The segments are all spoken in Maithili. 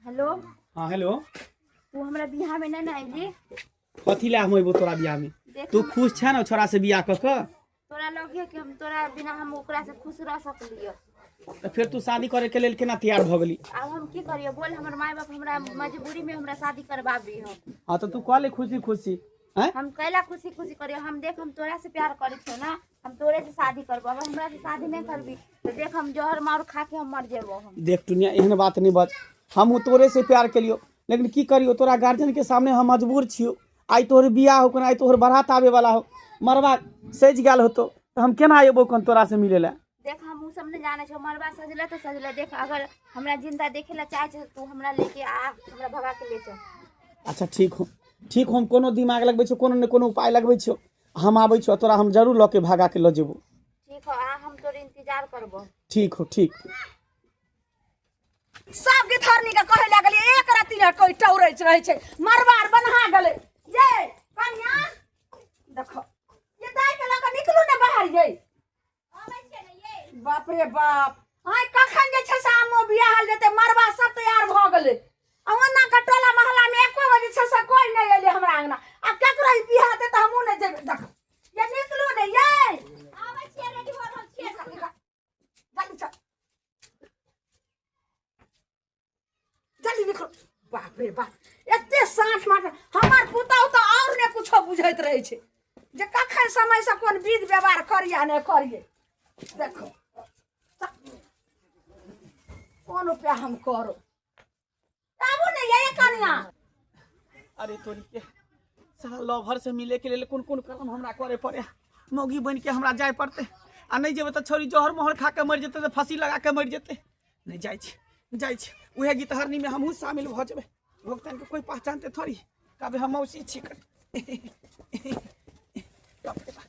हेलो। हाँ हेलो। तू हमरा बियाह में नहीं ना अइली? कथी ला हम अइबो तोरा बियाह में? देख तू खुश छे ना छोरा से बियाह कऽ कऽ? तोरा लगे कि हम तोरा बिना हम ओकरा से खुश रह सकलियो। तऽ फेर तू शादी करे के लेल केना तैयार भऽ गेली? आब हम की करियो बोल, हमर माय बाप हमरा मजबूरी में हमरा शादी करबाबी हो। हाँ तऽ तू कऽ ले खुशी खुशी। हैं? हम कैला खुशी खुशी करियो? हम देख हम तोरा से प्यार करे छियो ना, हम तोरे से शादी करबो। अगर हमरा से शादी नहीं करबी तो देख हम जहर मार खा के हम मर जेबो। हम देख टुनिया, एहन बात नहीं बज, हम तोरे से प्यार केलियो, लेकिन की करियो तोरा गार्जियन के सामने हम मजबूर छियो। आइ तोहर बियाह हो, आइ तोहर बारात आबे वाला हो, मरबा सजि गेल होतो तऽ हम केना अयबो कन तोरा से मिले ला? देख हम उ सब नहीं जाने छो, मरबा सजले तो सजले। देख अगर हमरा जिंदा देखे ला चाहे छे तू हमरा लेके आ, हमरा भगा के ले चल। अच्छा ठीक हो, ठीक हो, हम कोनो दिमाग लगबै छियो, कोनो ने कोनो उपाय लगबै छियो, हम आबै छियो तोरा हम जरूर लऽ के भगा के लऽ जेबो। ठीक हो, आ हम तोर इंतजार करबो। ठीक हो, ठीक। सब गिथरनी के कहे लागलियै, एक रत्ती ने कोई टौरैत रहै छै, मरबार बन्हा गेलै। ये कनिया देखो, ये दाइ के लऽ कऽ निकलू ने बाहर। ये बाप रे बाप, आइ कखन जे छै से आमो बियाहल जेतै, मरबा सब तैयार भऽ गेलै। आ ओना के टोला मोहल्ला में एको गो जे छै से कोई नहि एलै हमरा अंगना। आ केकरो ई बियाह हेतै तऽ हमहूँ नहि जेबै। देखो ये निकलू ने, ये आबै छियै, रेडी भऽ रहल छियै। जल्दी चल, जल्दी निकलो। बाप रे बाप, एते साँठ माठ हमर पुतहु तऽ आओर ने कुछो बुझैत रहै छै जे कखन समयसँ कोन विध व्यवहार करियै आ नहि करियै। देखो कोन उपाय हम करू। आबू ने ये कनिया। अरे तोरी के साला लवर से मिले के लेल कोन कोन काम हमरा करे पड़े, मौगी बन के हमरा जाय पड़ते, आ नहीं जेबै तऽ छौरी जहर मोहर खा के मरि जेतै, तऽ फांसी लगा के मरि जेतै। नहीं जाइ छी, जाइ छी, उएह गीतहरनी में हमहूँ शामिल भऽ जेबै। भुगतान के कोई पहचानते थोड़ी, कहबै हम मौसी छी। बाप रे बाप।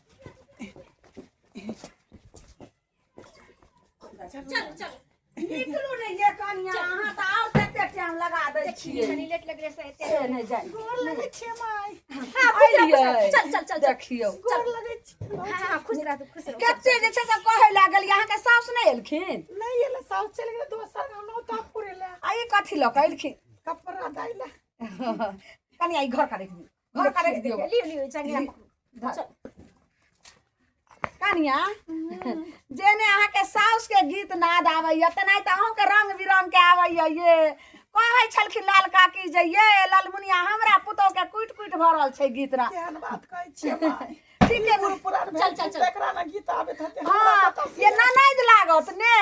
चल चल निकलू ने ये कनिया, अहाँ तऽ आओर कते टाइम लगा दै छियै। कनी लेट लगले से एते से नहि जाइ। गोर लगै छियै माय। हां, खुश रह, खुश रह। चल चल चल, देखियौ। गोर लगै छियै। हां हां, खुश रह तू, खुश रह। कते जे छै से कहै लागल, अहाँके साउस नहि एलखिन? नहि एलै, साउस चलि गेलै दोसर गाँव नौता पुरै लए। आ ई कथी लऽ कऽ एलखिन? कपड़ा दै लए। कनिया ई घर का राखि दियौ, घर का राखि दियौ। लियो लियो चंगेरा पकड़ू। चल कनिया, जेने अहाँके साउस के गीत नाद आबैया तेनाहिते अहूँके रंग बिरंग के आबैया। ये कहै छलखिन लाल काकी जे ये ललमुनिया हमरा पुतोह के कुटि कुटि भरल छै गीत ना। केहन बात कहै छियै माय? ठीके ने? बूढ़ पुरान भेल चल, चल, चल। तकरा ने गीत आबैत हेतै, हमरा हाँ, कतऽ से ये ननैद लागत ने।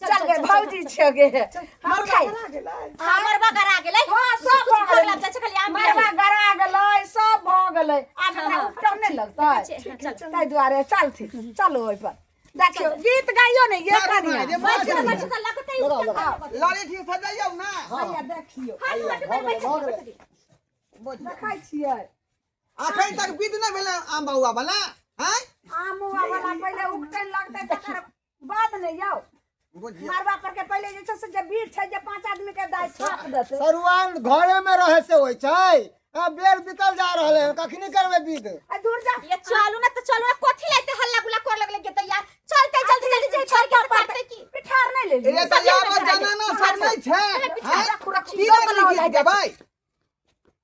चल गे भौजी छियो गे, हम मरबा खाइ। करा गेलै? हां, मरबा गरा गेलै। हाँ, सब भऽ भऽ गेलै। गेलै, चल खाली आम बियाह। मरबा गरा गेलै, सब भऽ गेलै। आब एकरा उपटन नहि लगतै, चल चल, ताहि दुआरे चलथिन। चलू ओहि पर देखियौ गीत गाइयो ने ये कनिया। बैठ बैठ तऽ लगतै। लड़ी ठीक से जाइयौ ना। हैया देखियौ, हां, बैठ बैठ बैठ। देखै छियै अखन तक विध नहि भेलै आम बौआ वाला। हैं आम उआ वाला पहिले उपटन लगतै तकर बाद ने यौ। बुझियौ मरबा पर के पहिले जे छै से जे बीर छै जे 5 आदमी के दाइ छाप देतै। सरुआन घरे में रहे से होइ छै, आ बेर बीतल जा रहल है, कखनी करबै विध? आ दूर जा। ये चलू ना तऽ चलू ना, कथी लाइते हल्ला गुल्ला कर लगले के तैयार। चलते जल्दी जल्दी जे छोड़ के करते की पिठार नहीं ले ए तऽ आब जनाना सब नहि छै। हैं रखू रखू। तीन आदमी गीत गेबै,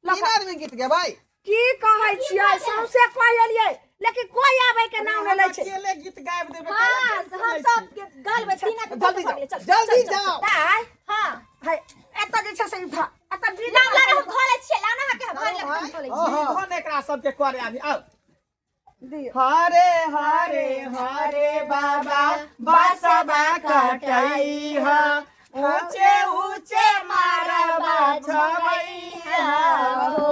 तीन आदमी गीत गेबै। की कहै छियै, सौंसे कहि एलियै लेकिन कोई आबै के नाम नहि लै छै। अकेले गीत गाबि देबै? हां, हम सब गाल में तीन आदमी। जल्दी जाओ, जल्दी जाओ। दाइ हां, है एतऽ जे छै से उठा एतऽ बीज लाउ लाउ, हम धऽ लै छियै, लाउ ना के घर लग हम धऽ लै छियै। धन एकरा सबके करे आबी आउ। दियौ। हरे हरे हरे बाबा बसबा कटैहा, ऊंचे ऊंचे मारबा छबैहा हो,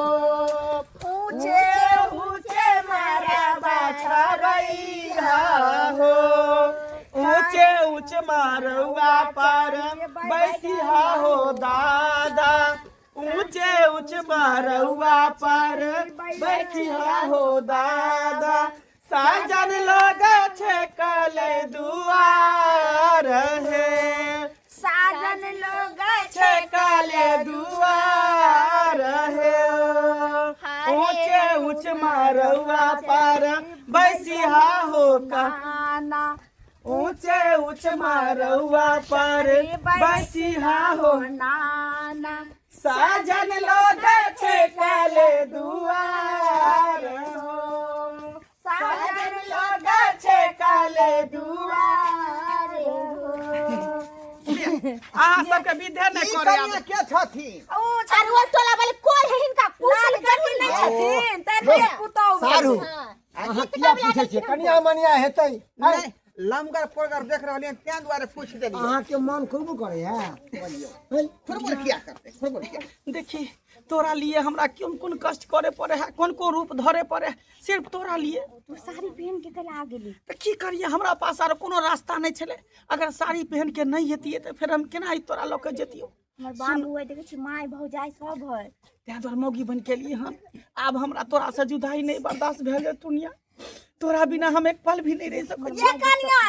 ऊंचे ऊंचे मारबा छबैहा हो, ऊंचे ऊंचे मारवा पर बैसिहा हो दादा, ऊंचे ऊंचे मारवा पर बैसिहा हो दादा, साजन लोग छे कले दुआर हे, साजन लोग छे काले दुआर हे, ऊंचे ऊंचे मारवा पर बैसिहा हो का आना, ऊंचे ऊंच मारौआ पर बसिहा हो नाना साजन लोग छे काले दुआर हो साजन लोग छे काले दुआर हो। अहाँ सबके विधे नहि ई करे कनिया के छथिन ओ अरे ओ टोला वाले कोई है हिनका लाल पूछल जरूर जरूर नहि नहीं छथिन तैं पुतहु सारू हां अहाँ किया पूछै छियै कनिया मनिया हेतै आँय? नहि लमगर पोरगर देख रहलियन तें दुआरे पूछि देलियै अहाँके मन खूब करैया बोलियौ खुरबुर किया करतै खुरबुर किया देखी तोरा लिए हमरा कोन कोन कष्ट करे पड़े है कोन कोन रूप धरे पड़े है सिर्फ तोरा लिए तू साड़ी पहन के कल आ गेली तऽ की करिए हमरा पास आर कोनो रास्ता नहि छलै अगर साड़ी पहन के नहि हेतियै तऽ फेर हम केना ई तोरा लऽ के जैतियौ हमर बाबू है देखै छी माय भौजाई सब है ताहि दुआरे मौगी बनि के एलियै हन आब हमरा तोरासँ जुदाई नहि बर्दाश्त भेल जे दुनिया तोरा बिना हम एक पल भी नहीं रह सकै ये कनिया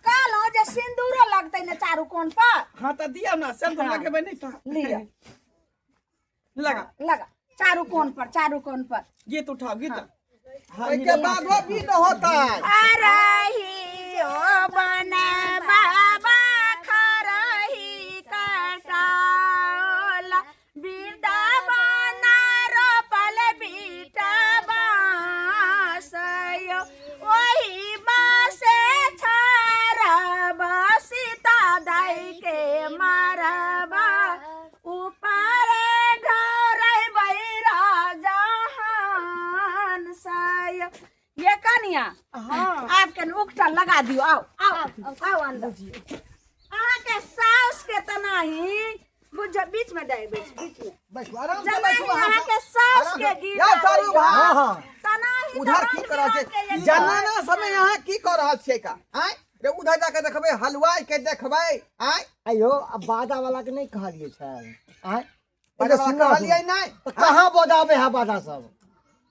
कहलहुँ जे सिन्दूरो लगतै ने चारू कोन पर हाँ तऽ दियौ ना सिन्दूर लगेबै नहि तऽ लिअ लगा लगा चारू कोन पर चारू कोन पर गीत उठाओ गीत हाँ, ओहिके बादो विध होतै अरही ओ बन बाबा खरही कटाओल वृंदावन रोपल बीटा बाँस यो ओही बाँसे छारब सीता दाई के मारबा ऊपर ढोरबै राजहान सय ये कनिया आपके उकटा लगा दियो आओ आओ आओ अंदर अहाँके साउस के तनाही बुझ बीच में दे बीच बीच में बैठू आराम से जनाही बैठू अहाँ अहाँके साउस के गीत यौ सारू आबैया। भाई हाँ हाँ तनाही उधर की कर रहल छै जनाना समय अहाँ की कर रहल छियै का आँय रे उधर जाके देखबै हलवाई के देखबै आँय आइयो अब बाजा वाला के नहीं कहलिए छै आँय बाजा वाला कहलियै नहि तऽ कहाँ बजाबे है बाजा सब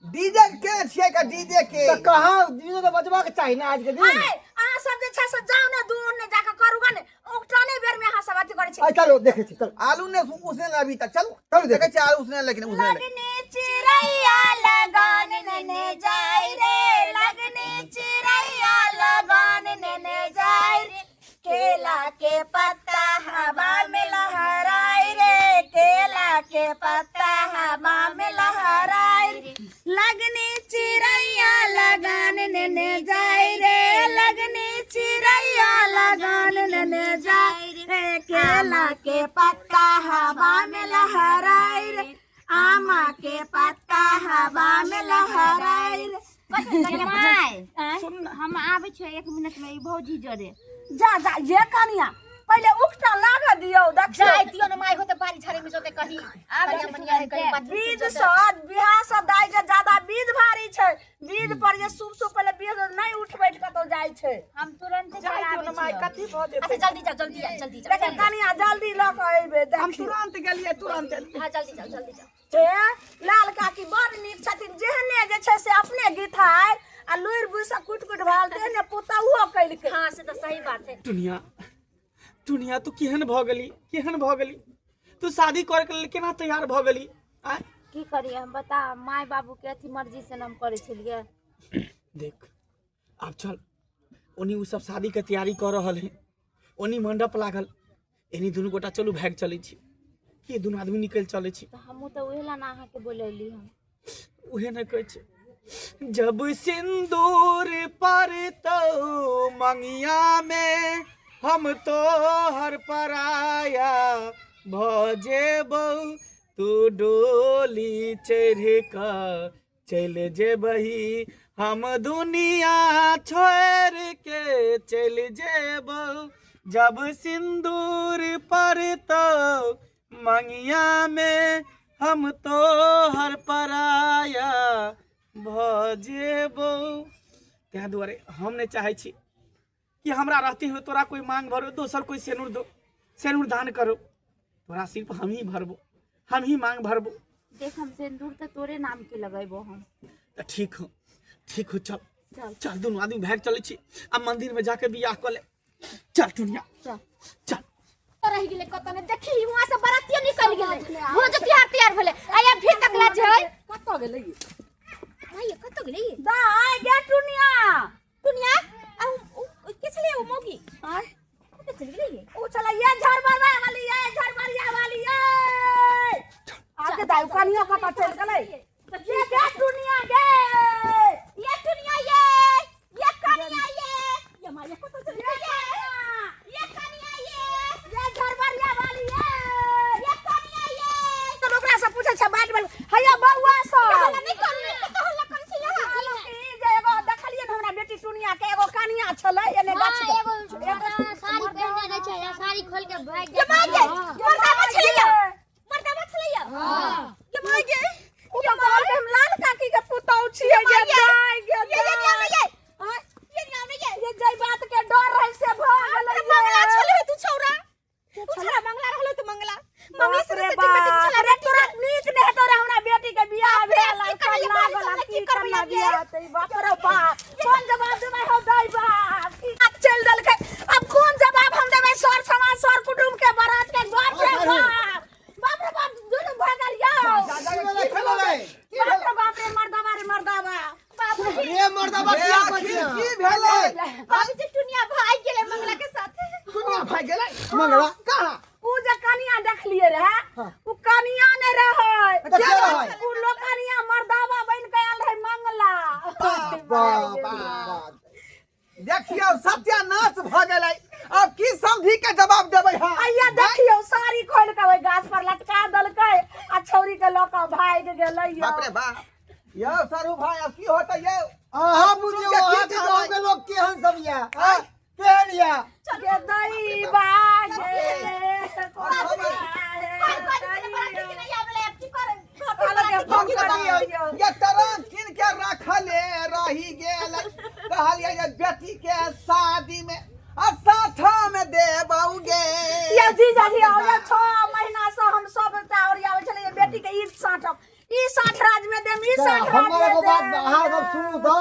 डीजे के छियै का डीजे के तऽ कहाँ डीजे तऽ बजबाक चाही ने आज के दिन आय अहाँ सब जे छै से जाउ ने दूर ने जाके करू गे ने उकटाने बेर में अहाँ सब अथी करै छी आइ चलो देखै छी चलो आलू ने उसने अभी तक चलू चलू देखै छियै आलू उसने लेकिन उसने लगनी चिड़ैया लगन नेने जाय रे लगनी चिड़ैया लगन नेने जाय रे केला के पत्ता हवा में लहराय रे केला के पत्ता हवा में लहराय रे लगनी चिड़ैया लगन नेने जाय रे लगनी चिड़ैया लगन नेने जाय रे केला के पत्ता हवा में लहराय रे आमा के पत्ता हवा में लहराय रे माय सुन ना हम आबै छियै एक मिनट में ई भौजी जरे जा जा ये कनिया पहिले उकटा लाग दियौ देखियौ जाय दियौ ने माय हो तऽ बाड़ी झाड़ी में जोते कहीं आबै कनिया मनिया है कहीं बात बीज सँ बियाह सँ दाइ के ज्यादा बीज भारी छै बीज पर जे सुप सुप पहिले बीज नहि उठ बैठ कतौ जाइ छै हम तुरंत जाय चल दियौ आबै ने माय छियै कथी भऽ जेतै अच्छा जल्दी जाओ जल्दी जाओ जल्दी जाओ लेकिन कनिया जल्दी लऽ कऽ अयबै हम देखियौ तुरंत गेलियै तुरंत एलियै हाँ जल्दी जाओ जल्दी जाओ हे लाल काकी बड़ नीक छथिन जेहने जे छै से अपने गीथाइ आ लुरि बुझि सँ कुटि कुटि भऽ तेहने पुतहुओ कयलकै हाँ से तो सही बात है दुनिया दुनिया तू केहन भऽ गेली केहन भऽ गेली तू शादी करे के लेल केना तैयार भऽ गेली आँय की करियै हम बता माय बाबू के अथी मर्जी से न हम करै छलियै देख आब चल ओनी ओ सब शादी के तैयारी कऽ रहल है ओनी मंडप लागल एनी दुनू गोटा चलू भागि चलै छी के दुनू आदमी निकलि चलै छी तऽ हमहूँ तऽ उहे ला ना अहाँके बोलैली हम उहे ने कहै छै जब सिंदूर पर तो मंगिया में हम तो हर पराया भऽ जेबौ तू डोली चढ़ कऽ चलि जेबही हम दुनिया छोड़ के चलि जेबौ जब सिंदूर पर तो मंगिया में हम तो हर पराया भऽ जेबौ ताहि दुआरे हम नहि चाहै छी कि हमरा रहते हुए तोरा कोई मांग भरो दोसर कोई सेनुर दो सेनुर दान करो तोरा सिर्फ हम ही भरबो हम ही मांग भरबो देख हम सिंदूर तऽ तोरे नाम के लगेबो हम तऽ ठीक हो ठीक हो चल चल चल दुनू आदमी भागि चलै छी आ मंदिर में जाके बियाह कऽ ले चल टुनिया चल चल रहि गेलै कतऽ ने देखी वहाँ से बरातियो निकल गेलै भोज तिहार तैयार भेलै आ अभी तक ला जे है कतऽ गेलै माय कतऽ गेलै दाइ गे टुनिया टुनिया आ उ के के छलै ओ मौगी? आँय? कतऽ चलि गेलै ये? ओ छलै ये झरबरवा वाली, ये झरबरिया वाली, ये आके दाइ कनियो कतऽ चलि गेलै? ये गे दुनिया गे, ये दुनिया ये, ये कनिया ये, ये माँ ये कतऽ चलि गेलै ये? ये कनिया ये, ये झरबरिया वाली, ये ये कनिया ये। तऽ ओकरा से पूछै छै बाट बल हैया बौआ सब हल्ला नहि करू, कतऽ हल्ला करै छै यहाँ? कहलहुँ कि ई जे एगो देखलियै ने हमरा बेटी टुनिया के एगो कनिया छलै एने गाछ हाँ, एगो साड़ी पहिरने रहै छै, साड़ी खोल के भागि ये जाइ माँ छै। ये, मर्दावा छलै ये, मर्दावा छलै ये। ये माँ ये, ओ तऽ कहलकै हम लाल काकी के पुतहु छियै गे दाइ गे ये ये दाइ। नहीं ये, आँय, ये नहीं ये। ये जै बात के डर रहै से भऽ गेलै मंगला ये। छलै तू छौरा, उ छौरा मंगला रहलै तू मंगला। मंगला बाप से रे सेटिंग बेटिंग बाप छला रे, तोरा नीक नहि हेतौ रे हमरा बेटी के बियाह बाप रे, भेल की करबै ये लागल बाप रे, की की करबै करना ये? बियाह हेतै बाप रे बाप कोन जवाब देबै हौ दाइ बाप की बात चलि देलकै अब कोन जवाब हम देबै सर समाज सर कुटुम्ब के बारात के बाप रे बाप बाप रे बाप दुनू भऽ गेल यौ की भेलै? बाप रे बाप रे मर्दाबा रे मर्दाबा बाप रे रे मर्दाबा रे, किया आखिर बजिया? की भेलै? बाबूजी टुनिया भाग गेलै मंगला के साथे। दुनिया भागि गेलै मंगला कहाँ? उ जे कनिया देखलिए रहे उ कनिया नहि रहै तऽ के रहै? उ लोकनिया मर्दाबा बनि के आयल रहै मंगला। बाप रे बाप। देखियौ सत्यानाश भऽ गेलै आब की समझी के जवाब देबै हम? अइया देखियौ साड़ी खोलि के ओहि गाछ पर लटका देलकै आ छौरी के लऽ कऽ भागि गेलै यौ। बाप रे बाप यौ सरू भाई आब की होतै यौ? अहाँ बुझियौ के की अहाँके कहबै? गाँव के लोग केहन सब या आँय? केहन या? गे दैबा गे कोइ कोइ दिन बराती के नहीं आबेला अब की करे? हम करियौ ये तरंग कीन के रखले रही गेल कहलियै जे बेटी के शादी में आ साथा में देबौ गे। यौ जीजाजी आउ यौ 6 महीना से हम सब टा ओरियाबै छलियै बेटी के ई साँठब ई साँठ राज में देम ई साँठ राज हमर में एगो बात देम। अहाँ सब सुनू तऽ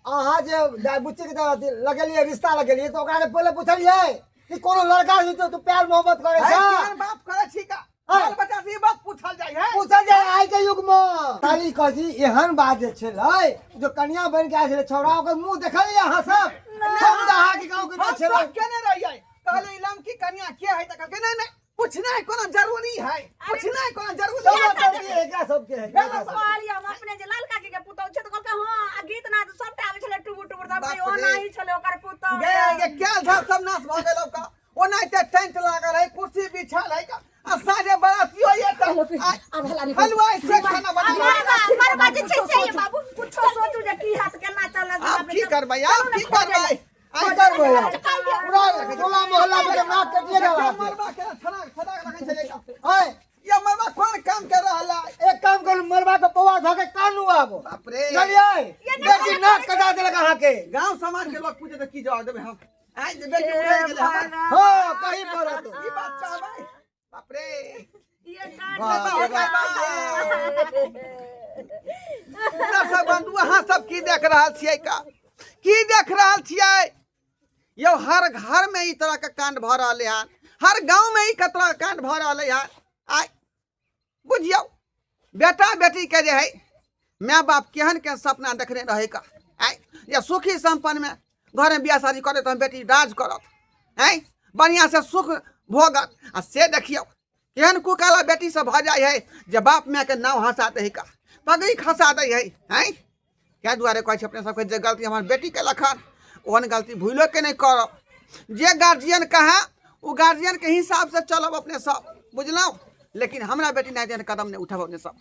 अहाँ जे दाइ बुच्ची के दे- लगेलियै रिश्ता लगेलियै तऽ ओकरा से पहिले पुछलियै कि कोनो लड़का से तो तू प्यार मोहब्बत करे है छ केहन बाप करै छी का बाल बच्चा से ई बात पूछल जाइ है? पूछल जाय आइ के युग में ताली कहै छी एहन बात जे छलै जो कनिया बनि के आयल छलै छौड़ा ओकर मुंह देखलियै अहाँ सब हम तऽ अहाँके गाँव के हम नहि छलै तो केने रहियै कहलियै ई लमकी कनिया के है तऽ कहलकै नहि नहि पूछना है कोनो जरूरी है पूछना है कोनो जरूरी सब है। सबके एकरा सबके है एकरा सबके। कहलियै हम अपने जे लाल काकी के पुतहु छै तऽ कहलकै हँ आ गीत नाद सबटा आबै छलै टुबुर टुबुर तऽ बाप रे। ओना ही छलै ओकर पुतहु। गे ये क्या था सब नाश भऽ गेल ओका ओनाहिते टेंट लागल है कुर्सी बिछल है आ साझे बरातियो ये तऽ हलवाई से खाना बना मरबा मरबा जे छै से ये बाबू कुछो सोचू जे की हाथ केना चलत। आब की करबै आब की करबै? की करबै आब? पूरा टोला मोहल्ला में तऽ नाक कटिए गेल अहाँके। मरबा के छना छना के रखै छलै आँय, ये मरबा कोन काम के रहला? एक काम करू मरबा के पौआ धऽ के कानू आब बाप रे बुझलियै बेटी नाक कटा देलक अहाँके। गांव समाज के लोग पूछे तऽ की जवाब देबै हम? आइ जे बेटी उड़ै गेलै हमर हँ कही पड़त ई बात कहबै बाप रे ये काट बाप रे दर्शक बंधु अहाँ सब की देख रहल छियै का की देख रहल छियै यौ? हर घर में ई तरह के कांड भऽ रहलै हन हर गांव में ई तरह के कांड भऽ रहलै हन। आइ बुझियौ बेटा बेटी के जे है माय बाप केहन केहन सपना देखने रहै का आइ जे सुखी संपन्न में घर में बियाह शादी करत तऽ बेटी राज करत आँय बढ़िआँ से सुख भोगत आ से देखियौ केहन कुकाला बेटी सब भऽ जाइ है जे बाप मायके नाव हँसा दै है का पगड़ी खसा दै है आँय। ताहि दुआरे कहै छी अपने सबके जे गलती हमर बेटी केलक हन ओहन गलती भूलो के नहि करब। जे गार्जियन कहए ओ गार्जियनके हिसाबसँ चलब अपने सब बुझलहुँ लेकिन हमरा बेटी नहि एहन कदम नहि उठब अपने सब।